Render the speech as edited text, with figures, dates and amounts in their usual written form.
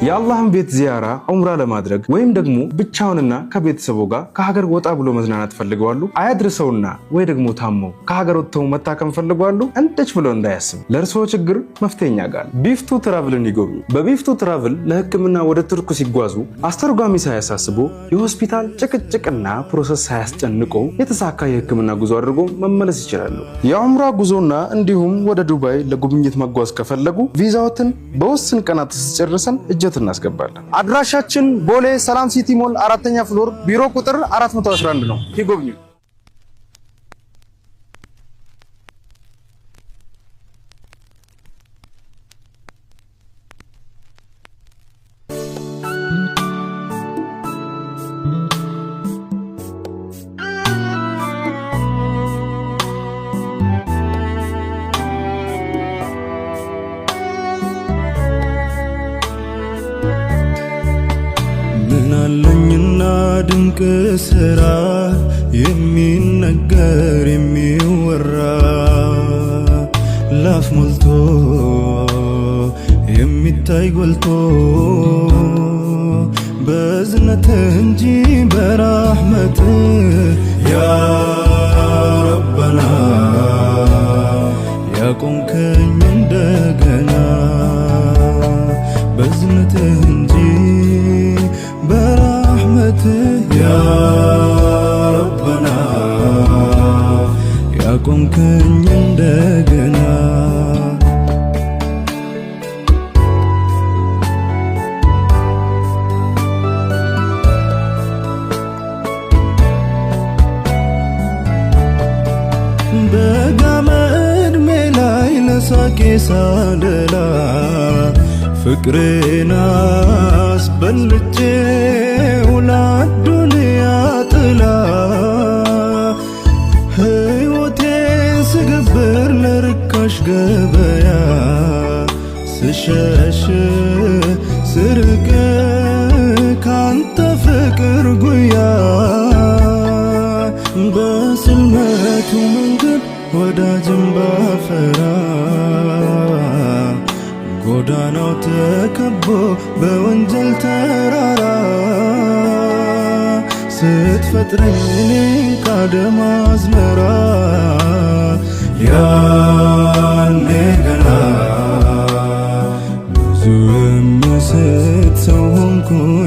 የአላህን ቤት ዚያራ ዑምራ ለማድረግ ወይም ደግሞ ብቻውንና ከቤተሰቡ ጋር ከሀገር ወጣ ብሎ መዝናናት ፈልገዋሉ? አያድርሰውና ወይ ደግሞ ታመው ከሀገር ወጥተው መታከም ፈልገዋሉ? እንደች ብሎ እንዳያስብ፣ ለእርስዎ ችግር መፍትሄ እኛ ጋር። ቢፍቱ ትራቭልን ይጎብኙ። በቢፍቱ ትራቭል ለሕክምና ወደ ቱርክ ሲጓዙ አስተርጓሚ ሳያሳስቡ፣ የሆስፒታል ጭቅጭቅና process ሳያስጨንቆ የተሳካ የሕክምና ጉዞ አድርጎ መመለስ ይችላሉ። የዑምራ ጉዞና እንዲሁም ወደ ዱባይ ለጉብኝት መጓዝ ከፈለጉ ቪዛዎትን በውስን ቀናት ጨርሰን እጀት እናስገባለን። አድራሻችን ቦሌ ሰላም ሲቲ ሞል አራተኛ floor ቢሮ ቁጥር 411 ነው። ይጎብኙ። ምናለኝና ድንቅ ስራ የሚነገር የሚወራ፣ ላፍ ሞልቶ የሚታይ ጎልቶ፣ በእዝነት እንጂ በራህመት ያ ረበና ያቆምከኝ እንደገና፣ በእዝነትህ እንጂ በራህመትህ ያ ረበና ያቆምከኝ እንደገና። በጋመ ዕድሜ ላይ ለሳቄ ሳደላ፣ ፍቅሬን አስበልጬው ለአዱንያ ጥላ፣ ሕይወቴን ስገብር ለርካሽ ገበያ፣ ስሸሽ ስርቅ ካንተ ፍቅር ጉያ፣ በስልመቱ መንገድ ወዳጅን ባፈራ፣ ጎዳናው ተከቦ በወንጀል ተራራ፣ ስትፈጥረኝ እኔን ካደም አዝመራ፣ ያኔ ገና ብዙ የምስት ሰው ሆንኩኝ።